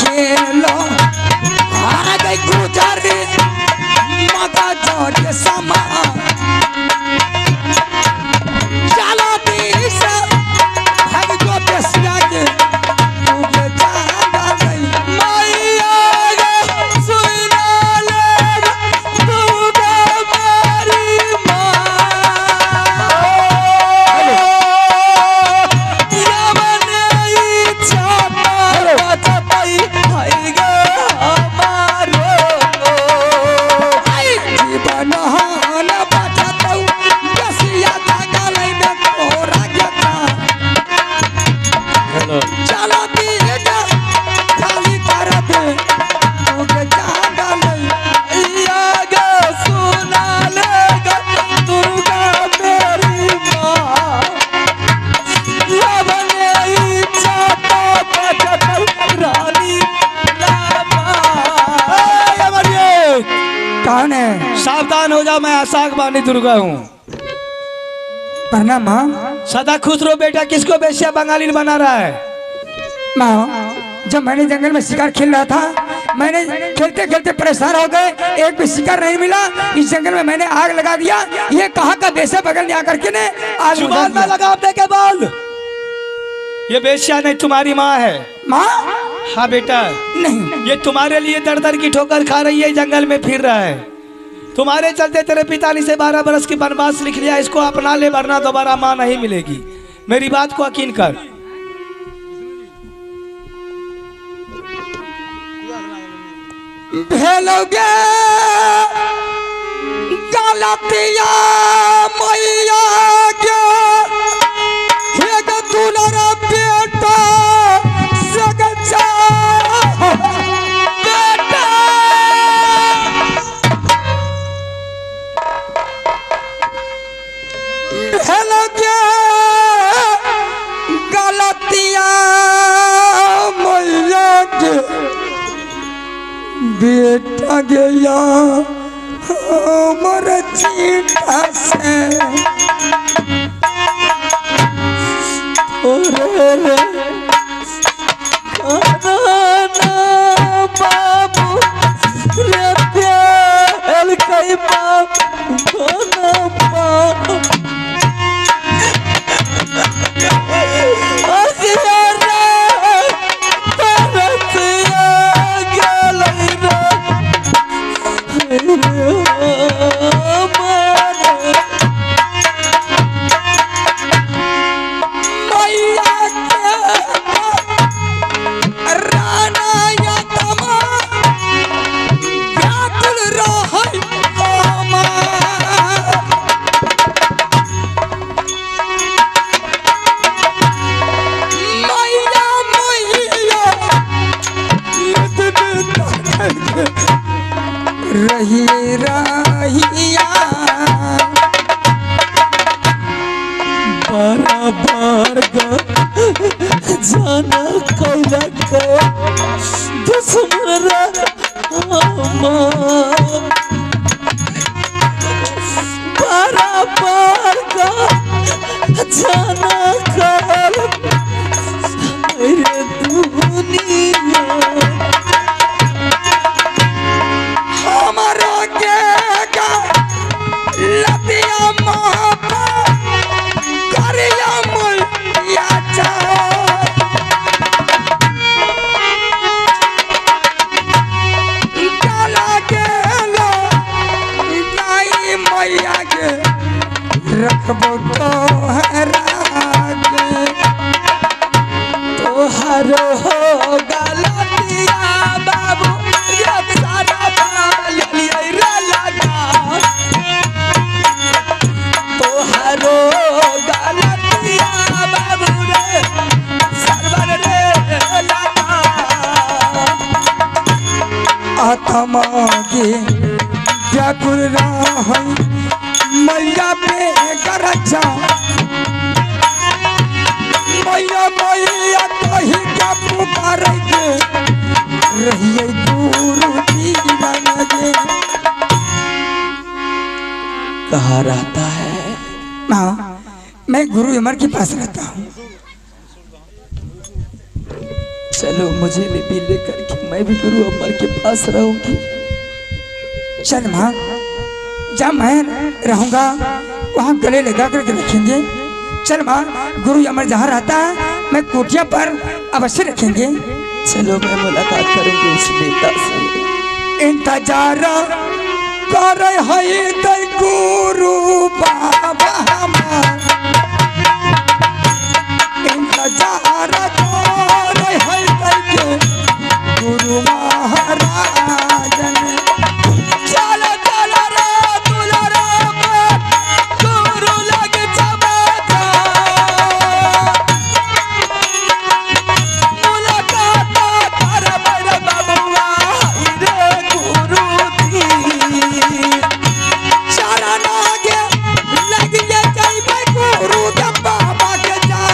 खेलो आ गई गुजरी माता जाके समा चलो दिशा भाग जो बेसिया के तू जाना गई मैया गे सुना ले तू मेरी माँ यमने इच्छा बचतई हई गे हमारो आई जीवन हन बचतौ बेसिया जंगल में तोरा गेता चलो दिशा खाली कर दे तू जाना गई मैया गे सुना ले दुर्गा मेरी माँ यमने इच्छा बचतई रानी रामा। कौन है? सावधान हो जाओ, मैं आशाक बानी दुर्गा हूँ। प्रणाम माँ। सदा खुश रहो बेटा। किसको बेश्या बंगाली बना रहा है? माँ, जब मैंने जंगल में शिकार खेल रहा था, मैंने खेलते खेलते परेशान हो गए, एक भी शिकार नहीं मिला। इस जंगल में मैंने आग लगा दिया। ये कहाँ का बेश्या बगल ने आकर के ने आग लगा जुबान में दिया। लगाम दे के बोल। ये बेश्या नहीं तुम्हारी माँ है। माँ? हाँ बेटा। नहीं, ये तुम्हारे लिए दर दर की ठोकर खा रही है, जंगल में फिर रहा है। तुम्हारे चलते तेरे पिता ने से 12 बरस की वनवास लिख लिया। इसको अपना ले, वरना दोबारा माँ नहीं मिलेगी। मेरी बात को यकीन कर। भेलोगे गलतिया मैया के हे गे दुलारा बेटा से गे जा बेटा भेलोगे गलतिया मैया के बेटा गया हमर चीटा से ओरे रे बाबू रे प्याल कई बाप बाप मैया के राना या तमा व्याकुल रहै हमार। मैया मैया रही रहिया बराबर जाना कैला के दुश्मन रे हमार बराबर जाना कैल रे दुनिया हमारो के लतिया मापा करिया मैया चा काला गेलो गाई मैया के रखबो तोहरा के तोहरो हो गलतिया बाबू रे सारा बाल लिए रे लाला तोहरो गलतिया बाबू रे सरवर रे लाला आत्मा के व्याकुल रहै मैया पे गरजा मैया मैया कही के पुकारै के रहियै गुरु जी लगे। कहाँ रहता है? माँ, मैं गुरु अमर के पास रहता हूँ। चलो। चलो मुझे भी लेकर के मैं भी गुरु अमर के पास रहूंगी। चल माँ, जहाँ मैं रहूंगा वहाँ गले लगा करके रखेंगे। चल माँ, गुरु अमर जहाँ रहता है मैं कुटिया पर अवश्य रखेंगे। चलो मैं मुलाकात करूंगी उस देवता से। इंतजार कर रहे गुरु बाबा हमार, इंतजार कर रहे गुरु महाराजन। चलो चलो रे दुलारा गुरु लग चबा, मुलाकात कर मेरे बबुआ रे गुरु दी। चरण आगे लग जाइबे गुरु के बाबा के जा,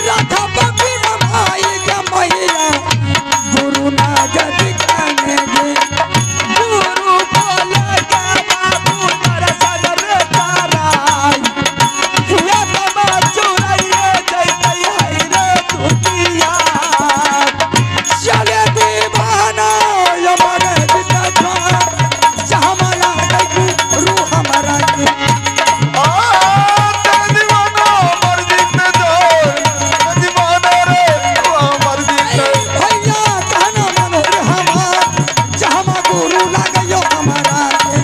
राधा बिना भाई के मैया गुरु नागद गाने। गुरु बोले के बाबू दर्शन रे ताराई, ये बाबा चुराइए जैते है रे दुनिया। चले दीवाना यमन जिता जहाँ गुरु हमारा के। भैया कहना मनोहर हमार, जहाँ गुरु लागयो हमारा के।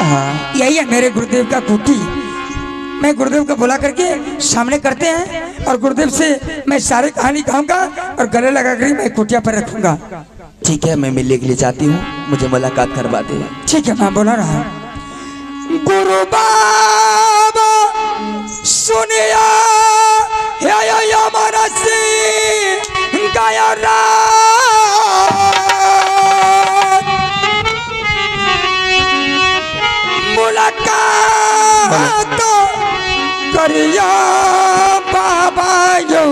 हाँ, यही है मेरे गुरुदेव का कुटी। मैं गुरुदेव को बुला करके सामने करते हैं और गुरुदेव से मैं सारी कहानी कहूंगा और गले लगा कर मैं कुटिया पर रखूंगा। ठीक है, मैं मिलने के लिए जाती हूँ, मुझे मुलाकात करवा दे। ठीक है, मैं बोला रहा। गुरु बाबा सुनिया हमारा सिंह गया रात, मुलाकात करिया बाबा यो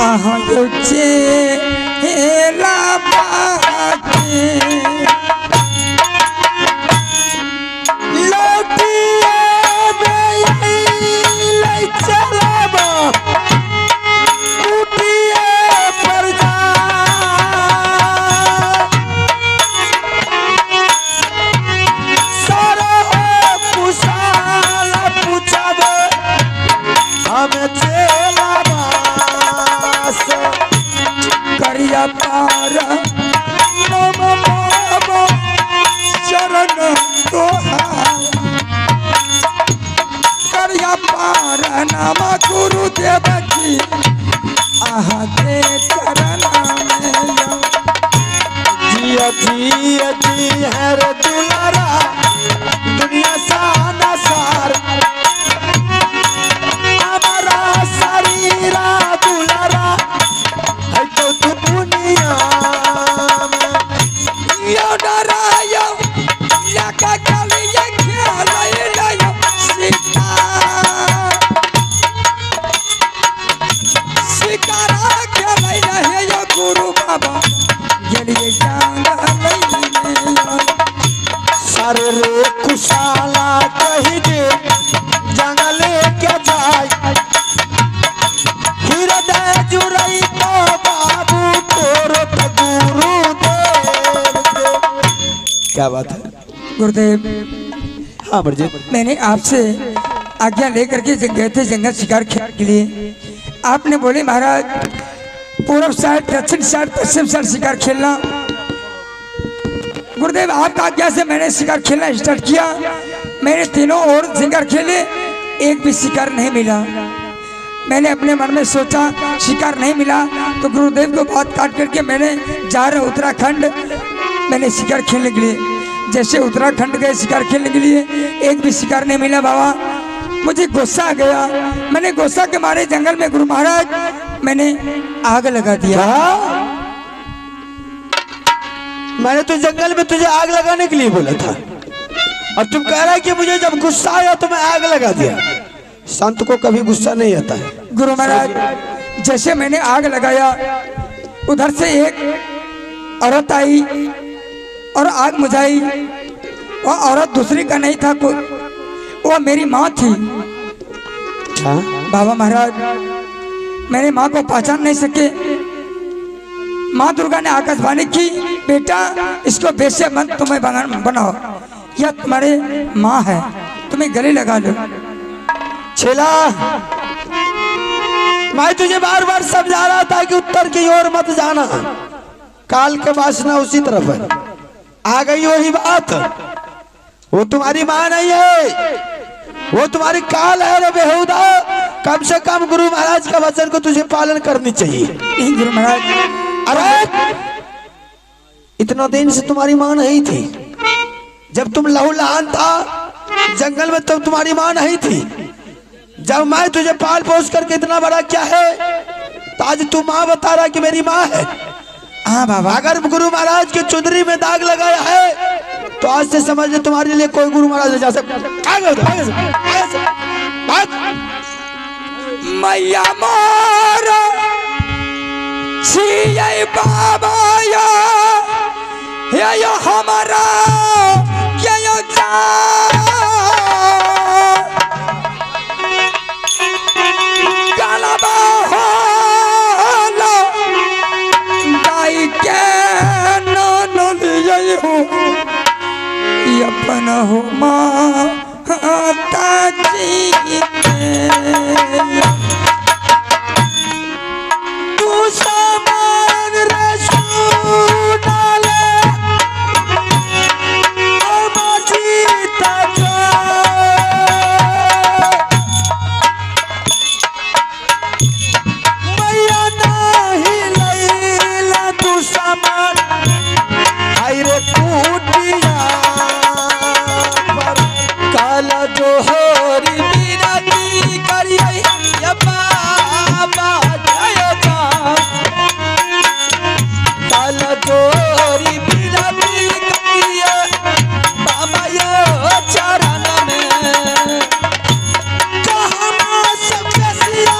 आहा यो चेला बाकी। लौटिए ले चला कुटिए पर जा, सारा कुशाल पूछब हम चेला बास। करिया पार नम बाबा चरण तोहार, करिया पार नम गुरुदेव जी आहा के चरण में। जिया जिया जी है रे दुलारा दुनिया साना सार, हमारा शरीरा दुलारा है तो दुनिया में। यो डरायो लगा चलिए खेल सीता, शिकारा खेल रहे यो गुरु बाबा गेलिए जंगल में। सर रे कुशाला कही दे जंगल के जाय, हृदय जुरई तो बाबू तोर तो गुरु देव के। क्या बात है गुरुदेव। हाँ ब्रजेश, मैंने आपसे आज्ञा लेकर के गए थे जंगल शिकार खेल के लिए। आपने बोले महाराज पूरब साइड, दक्षिण साइड, पश्चिम साइड शिकार खेलना। गुरुदेव आपका आज्ञा से मैंने शिकार खेलना स्टार्ट किया। मैंने तीनों ओर शिकार खेले, एक भी शिकार नहीं मिला। मैंने अपने मन में सोचा शिकार नहीं मिला तो गुरुदेव को बात काट करके मैंने जा रहा उत्तराखंड मैंने शिकार खेलने के लिए। जैसे उत्तराखंड गए शिकार खेलने के लिए, एक भी शिकार नहीं मिला बाबा। मुझे गुस्सा आ गया, मैंने गुस्सा के मारे जंगल में गुरु महाराज मैंने आग लगा दिया। मैंने तो जंगल में तुझे आग लगाने के लिए बोला था और तुम कह रहा है कि मुझे जब गुस्सा आया तो मैं आग लगा दिया। संत को कभी गुस्सा नहीं आता है। गुरु महाराज जैसे मैंने आग लगाया, उधर से एक औरत आई और आग बुझाई वह औरत दूसरी का नहीं था कोई, वो मेरी माँ थी। हाँ? बाबा महाराज मेरी माँ को पहचान नहीं सके। माँ दुर्गा ने आकाशवाणी की, बेटा इसको बेसे मत तुम्हें बनाओ, यह तुम्हारे माँ है, तुम्हें गले लगा लो। छेला, मैं तुझे बार बार समझा रहा था कि उत्तर की ओर मत जाना, काल के वासना उसी तरफ है। आ गई वही बात, वो तुम्हारी माँ नहीं है, वो तुम्हारी काल है रे बेहुदा। कम से कम गुरु महाराज का वचन को तुझे पालन करनी चाहिए। नहीं गुरु महाराज। अरे इतना दिन से तुम्हारी माँ नहीं थी, जब तुम लहू लहान था जंगल में तब तुम्हारी माँ नहीं थी। जब मैं तुझे पाल पोस करके इतना बड़ा क्या है, तो आज तू माँ बता रहा कि मेरी माँ है। हाँ बाबा। अगर गुरु महाराज की चुनरी में दाग लगाया है तो आज से समझ ले तुम्हारे लिए कोई गुरु महाराज नहीं जा सकता। मैया मारा छियै बाबा या ये हमारा क्या जा गलबा होला दाई के नन हो अपन हो माता जी तू सामान रसूल मैया नहीं लैला तू सामान रे कुटिया पर काला जो होरी बिनती करिए या बाबा जय जा। काला जोरी बिनती करिए बाबा यो चरण में कहाँ सब सिया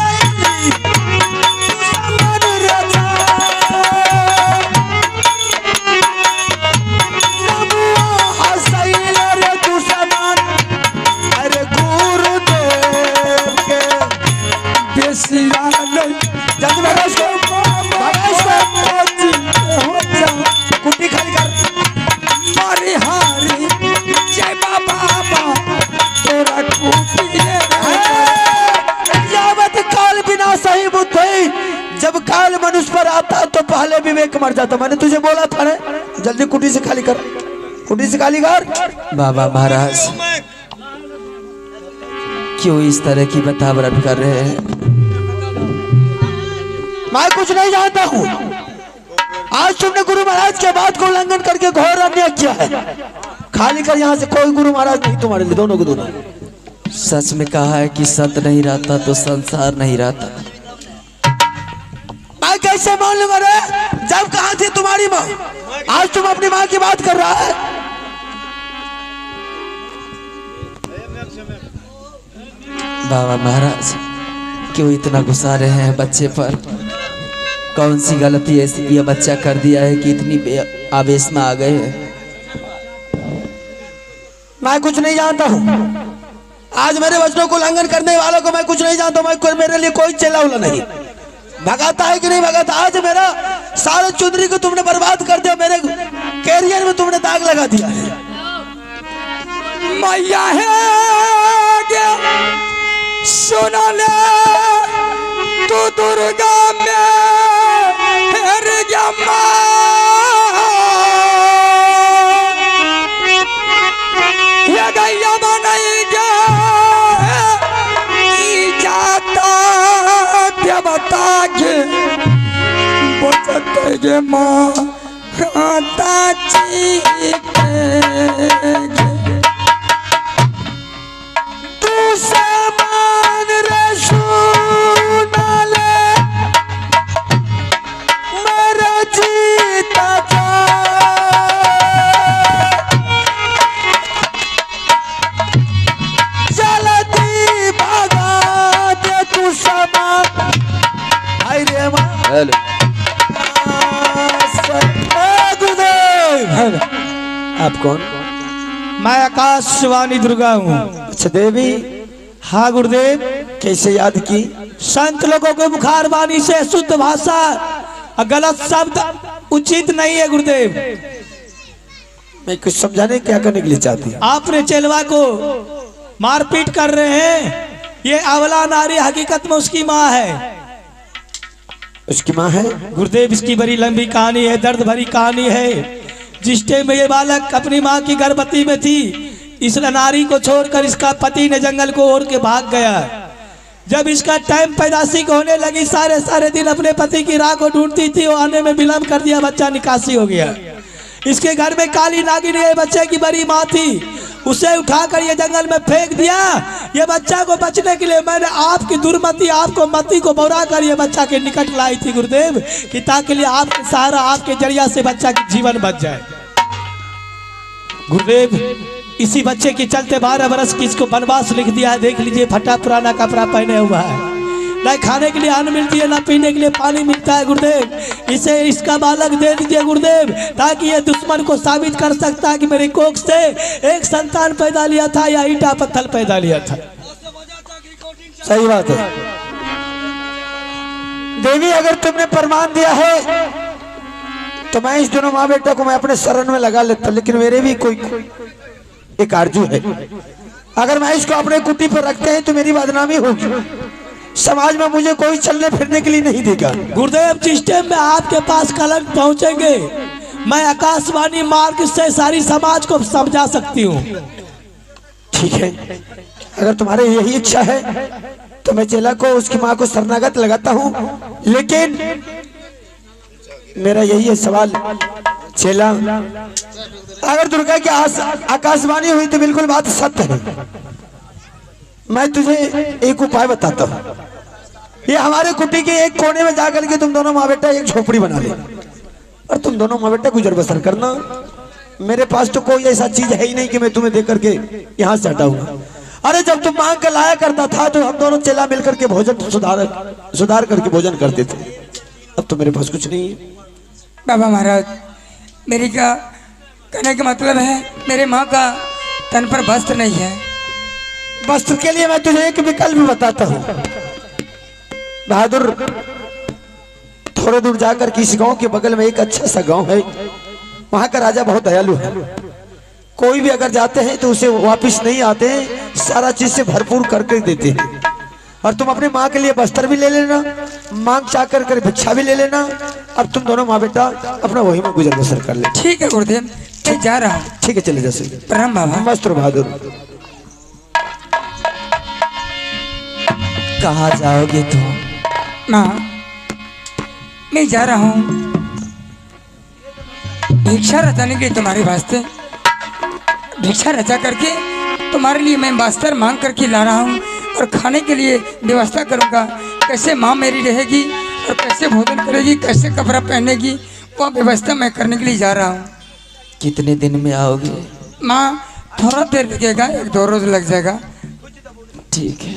लैली तू सामान रचा कुटी खाली कर मारी हारी जय बाबा तोरा कुटी। काल बिना सही बुद्धि, जब काल मनुष्य पर आता तो पहले विवेक मर जाता। मैंने तुझे बोला था ना, जल्दी कुटी से खाली कर, कुटी से खाली कर। बाबा महाराज क्यों इस तरह की वातावरण कर रहे हैं? मैं कुछ नहीं जानता हूँ। आज तुमने गुरु महाराज के बात को उल्लंघन करके घोर अन्याय किया है। खाली कर यहाँ से, कोई गुरु महाराज नहीं तुम्हारे लिए, दोनों को दोनों। सच में कहा है कि सत नहीं रहता तो संसार नहीं रहता। मैं कैसे मान लूंगा रे, जब कहा थी तुम्हारी माँ, आज तुम अपनी माँ की बात कर रहा है। बाबा महाराज क्यों इतना गुस्सा रहे हैं बच्चे पर? कौन सी गलती ऐसी ये बच्चा कर दिया है कि इतनी आवेश में आ गए हैं? मैं कुछ नहीं जानता हूँ। आज मेरे वचनों को उल्लंघन करने वालों को मैं कुछ नहीं जानता हूँ। मैं मेरे लिए कोई चेला उला नहीं। भगाता है कि नहीं भगाता? आज मेरा सारे चुनरी को तुमने बर्बाद कर दिया, मेरे कैरियर में तुमने दाग लगा दिया है। मैया है सुना ले तू दुर्गा में हेर गया माँ, ये गैया बनाई गया जाता देवता के बचत गे माँ खाता जी के। तू सामान रसूल मेरा जीता जा जलती भगा दे तू सामान। हाय रे माँ। हेलो गुरुदेव, आप कौन? आकाशवाणी दुर्गा हूँ। अच्छा देवी। हाँ गुरुदेव। कैसे याद की? संत लोगों के मुखार वाणी से शुद्ध भाषा, गलत शब्द उचित नहीं है गुरुदेव। मैं कुछ समझाने क्या करने के लिए चाहती हूँ? आपने चेलवा को मारपीट कर रहे हैं, ये अवला नारी हकीकत में उसकी माँ है। उसकी माँ है? गुरुदेव इसकी बड़ी लंबी कहानी है, दर्द भरी कहानी है। जिस टाइम में ये बालक अपनी माँ की गर्भवती में थी, इस नारी को छोड़कर इसका पति ने जंगल को ओढ़ के भाग गया। जब इसका टाइम पैदाशी होने लगी, सारे सारे दिन अपने पति की राह को ढूंढती थी, वो आने में विलंब कर दिया, बच्चा निकासी हो गया। इसके घर में काली नागिन ये बच्चे की बड़ी माँ थी, उसे उठाकर ये जंगल में फेंक दिया। ये बच्चा को बचने के लिए मैंने आपकी दुर्मति, आपको मति को बौरा कर ये बच्चा के निकट लाई थी गुरुदेव, कि ताकि लिए आपके सहारा, आपके जरिया से बच्चा की जीवन बच जाए। गुरुदेव इसी बच्चे के चलते 12 बरस की इसको वनवास लिख दिया है। देख लीजिए, फटा पुराना कपड़ा पहने हुआ है, ना खाने के लिए अन्न मिलती है, ना पीने के लिए पानी मिलता है। गुरुदेव इसे इसका बालक दे दीजिए गुरुदेव, ताकि ये दुश्मन को साबित कर सकता है कि मेरी कोख से एक संतान पैदा लिया था या ईटा पत्थर पैदा लिया था। सही बात है देवी, अगर तुमने प्रमाण दिया है तो मैं इस दोनों माँ बेटा को मैं अपने शरण में लगा लेता, लेकिन मेरे भी कोई एक आरजू है। अगर मैं इसको अपने कुटी पर रखते हैं तो मेरी बदनामी होगी, समाज में मुझे कोई चलने फिरने के लिए नहीं देगा। गुरुदेव जिस टाइम में आपके पास कलंक पहुंचेंगे, मैं आकाशवाणी मार्ग से सारी समाज को समझा सकती हूँ। ठीक है, अगर तुम्हारे यही इच्छा है तो मैं चेला को उसकी माँ को शरणागत लगाता हूँ, लेकिन मेरा यही है सवाल चेला, अगर दुर्गा की आकाशवाणी हुई तो बिल्कुल बात सत्य है। मैं तुझे एक उपाय बताता हूँ, ये हमारे कुटी के एक कोने में जाकर के तुम दोनों माँ बेटा एक झोपड़ी बना ले और तुम दोनों माँ बेटा गुजर बसर करना। मेरे पास तो कोई ऐसा चीज है ही नहीं कि मैं तुम्हें दे करके यहाँ से हटाऊंगा। अरे जब तुम मांग कर लाया करता था तो हम दोनों चेला मिलकर के भोजन सुधार करके भोजन करते थे, अब तो मेरे पास कुछ नहीं है। बाबा महाराज मेरी का कहने का मतलब है मेरे माँ का तन पर वस्त्र नहीं है। वस्त्र के लिए मैं तुझे एक विकल्प बताता हूँ बहादुर, थोड़े दूर जाकर किसी गांव के बगल में एक अच्छा सा गांव है, वहां का राजा बहुत दयालु है। कोई भी अगर जाते हैं तो उसे वापस नहीं आते हैं, सारा चीज से भरपूर करके देते हैं। और तुम अपने माँ के लिए वस्त्र भी ले लेना, मांग चाह कर भिक्षा भी ले लेना। अब तुम दोनों माँ बेटा अपना वही में गुजर बसर कर ले। ठीक है गुरुदेव, मैं जा रहा हूँ। ठीक है, चले जा सकते। प्रणाम बाबा। मस्त बहादुर। कहाँ जाओगे तुम? माँ मैं जा रहा हूँ भिक्षा रचाने के लिए तुम्हारे वास्ते। भिक्षा रचा करके तुम्हारे लिए मैं वस्त्र मांग करके ला रहा हूँ और खाने के लिए व्यवस्था करूँगा। कैसे माँ मेरी रहेगी और कैसे भोजन करेगी, कैसे कपड़ा पहनेगी, वह व्यवस्था मैं करने के लिए जा रहा हूँ। कितने दिन में आओगे? माँ थोड़ा देर लगेगा, 1-2 रोज लग जाएगा। ठीक है।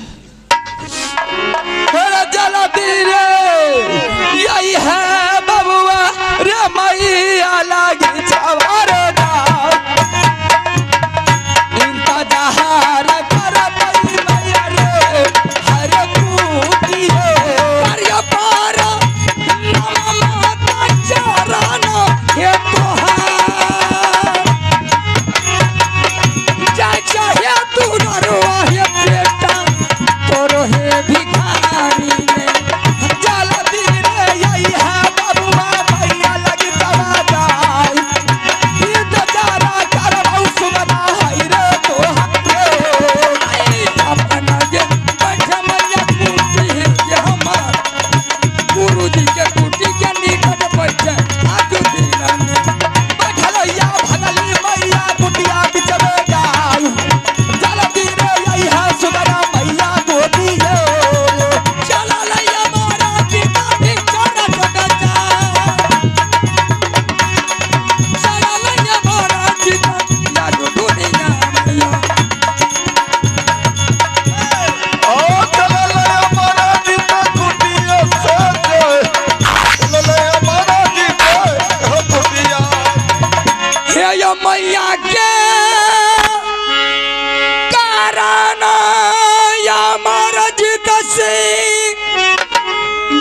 यही है बबुआ रे मैया लागी छवार इंतजार कर मैया रे हर कूदिए पार माता चरण हे तोहार जा चाहे तू नरुआ हे बेटा तोरो हे भिखारी ने जल्दी रे यही है बबुआ मैया लगी चवा जाए।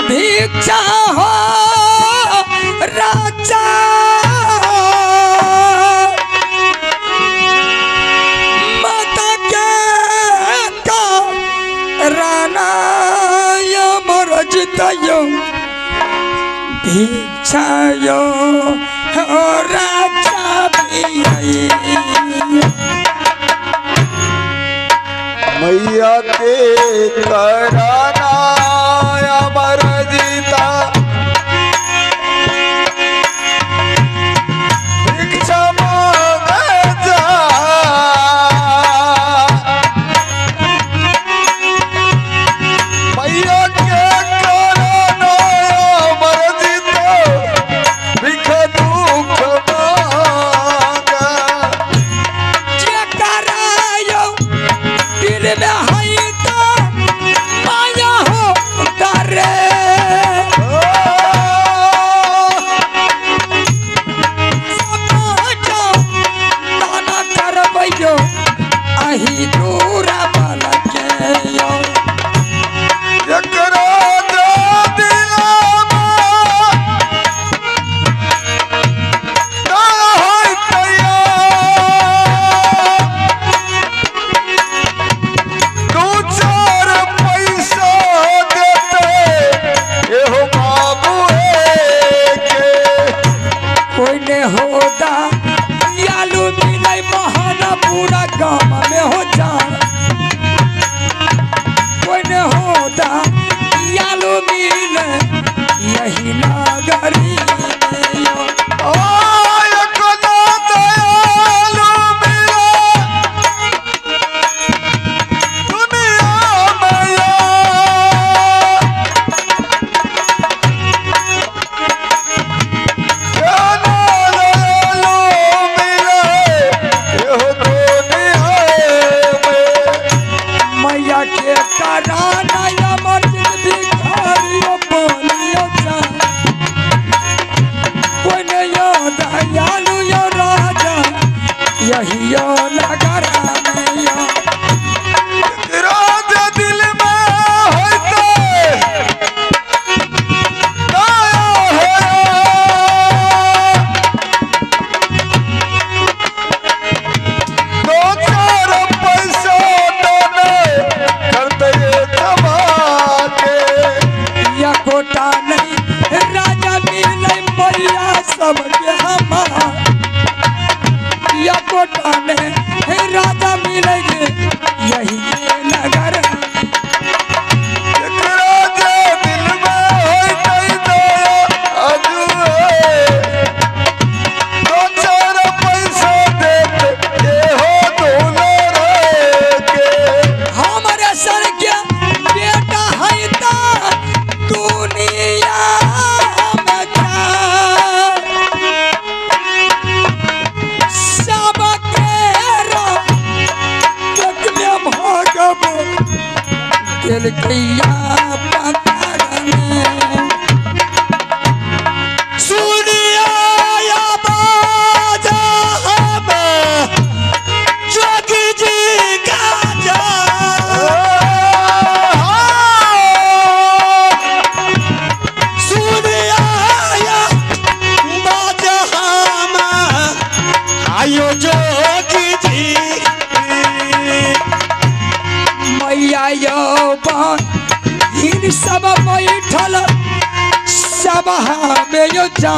भिक्षा हो राजा माता के का राना यो मोर जितयो भिक्षा यो हो राजा भी मैया के कराना अमर जीता भिक्षा मांगे जा। मैया के कराना अमर जीता भिक्षा दुख मांगा। करायो दिल में है तो माया हो तारे दाना करबैयो अही दूरा बलके यो जकरा जो दिलमा ना होय तैयार, दू चार पैसा देते एहो बाबू के। कोई ने होता आलू मिले बहाना पूरा गांव में हो जा। कोई ने होता आलू मिले यही नगरी में यो। ओ एकना दयालु मिले दुनिया में यो। केना दयालु मिले एहो दुनिया में। मैया के कराना या मस्जिद भिखारियो बोलियो जा। कोई ने यो दयालु यो राजा यही यो नगर में यो। राजा दिल में होते दया होया। दो चार पैसा दाने करते तबाके। या कोटा नहीं राजा मिले मैया सबके हमार। या कोटा नहीं राजा मिलेंगे यही नगर। राजा दिल में होते दया अजुए। दो चार पैसा देते एहो दूल्हे के। हमारे सर के बेटा है ता दुनिया में जा। सबके रख में भागब दिल किया पत्थर में। सुनिया या बाजा हम जोगी जी का जा। सुनिया या बाजा हम आयो जोगी जी। मैया यो बहिन सब बैठल सभा में यो जा।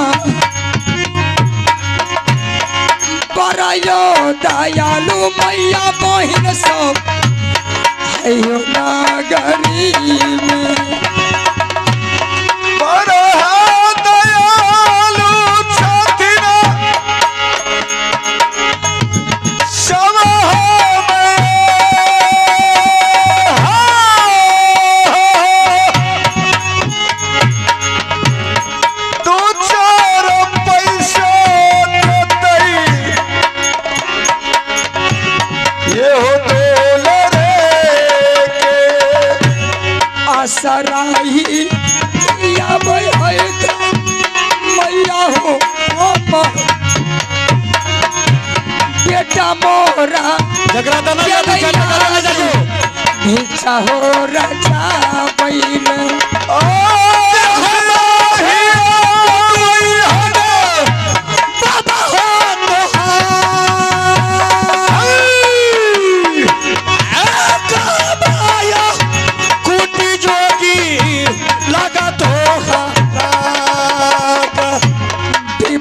बड़ा यो दयालु मैया बहिन सब है नगरी में। बड़ा दयालु छथिन सभा में। दू चार पैसा देतै एहो दोल रे के। आसराही आबै है मैया हो बेटा मोरा जकरा दाना जादू छै, जकरा दाना जादू। भिक्षा रचा हो रचा बैल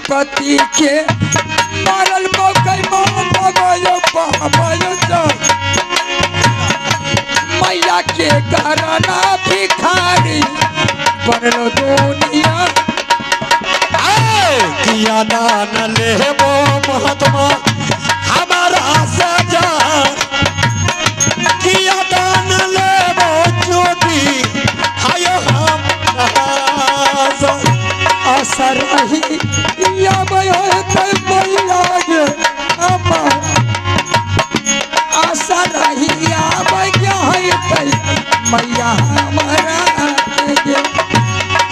पति के मारल मौके मैया के कराना भिखारी बनलो दुनिया किया दान लेबो महात्मा हमारा सजा किया दान लेबो ज्योति हाय हम असर ही या मैया गे असर ही या मैया हमारा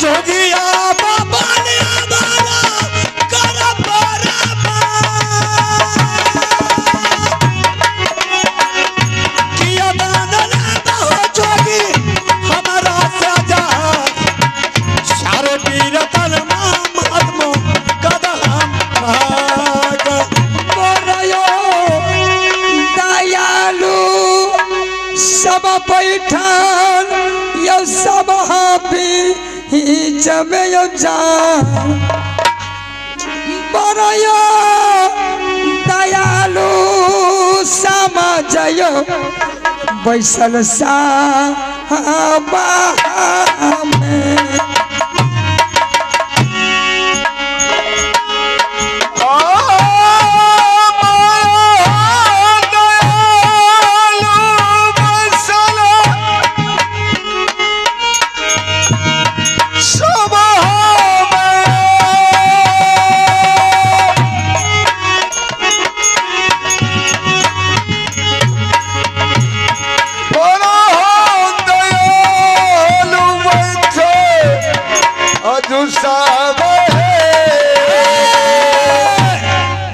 जोगिया बाबा ने हमारा कर किया दान लेबो जोगी हमारा सजा सारे पीर तन महात्मा कदम भाग मोरयो दयालु सब बैठल यो सब हाफी ही जमे यो जा बरयो दयालु समझयो बैसल सा में।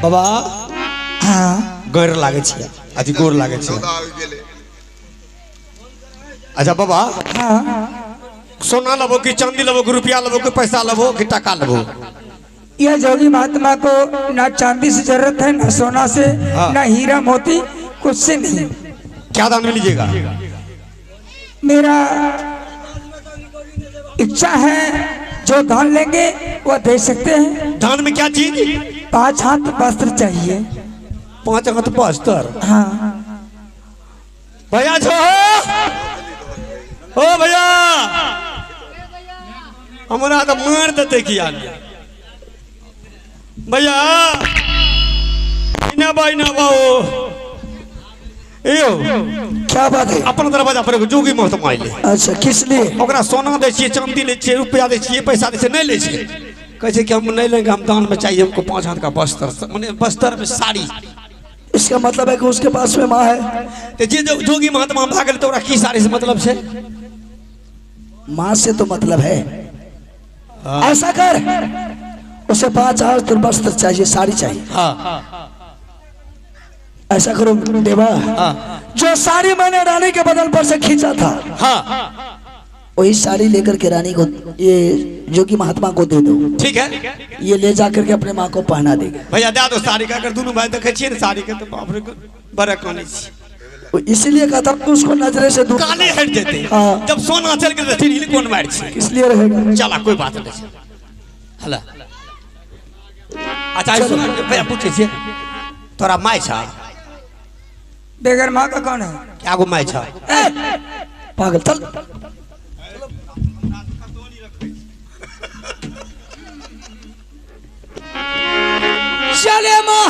बाबा हाँ गोर लागे छियै अथी गोर लागे छै। अच्छा बाबा हाँ सोना लेबो कि चांदी लेबो कि रुपया लेबो कि पैसा लेबो कि टका लेबो? यह जोगी महात्मा को ना चांदी से जरूरत है, ना सोना से, हाँ। ना हीरा मोती, कुछ से नहीं। क्या दान में लीजिएगा? मेरा इच्छा है जो दान लेंगे वह दे सकते हैं। दान में क्या चीज? 5 हाथ वस्त्र चाहिए। 5 हाथ वस्त्र? हाँ। भैया जो ओ भैया हमरा तो मार देते किया भैया इना बा यो क्या बात है? अपन दरवाजा पर एगो जोगी महात्मा अइलै। अच्छा किस लिए? ओकरा सोना दै छियै, चांदी लै छियै, रुपया दै छियै, पैसा दै छियै, नहीं लै छियै। कहै छै कि हम नहीं लेंगे, हम दान में चाहिए हमको 5 हाथ का बस्तर, माने बस्तर में साड़ी। इसका मतलब है कि उसके पास में माँ है। तो जे जोगी महात्मा भागल तो ओकरा की साड़ी से मतलब छै? माँ से तो मतलब है। ऐसा कर, उसे 5 हाथ वस्त्र चाहिए, साड़ी चाहिए। हाँ। ऐसा करो देवा, जो साड़ी मैंने रानी के बदन पर से खींचा था, हाँ, वही साड़ी लेकर के रानी को, ये जोगी महात्मा को दे दो। ठीक है, ये ले जाकर के अपने माँ को पहना देगा। भैया दे दो साड़ी का, अगर दोनों भाई देखे छियै ने साड़ी के तो बाप रे बड़ा कानै छी। इसीलिए कहता हूं उसको नजरे से दूर काले हट जेते। हाँ। जब सोना चल के फिर कोन मार छी, इसलिए रहेगा। चला कोई बात नहीं। हला अच्छा सुन भैया पूछे छियै तोरा my छा? बगैर माँ का कौन है? क्या गो my छा? पागल चल। चले माँ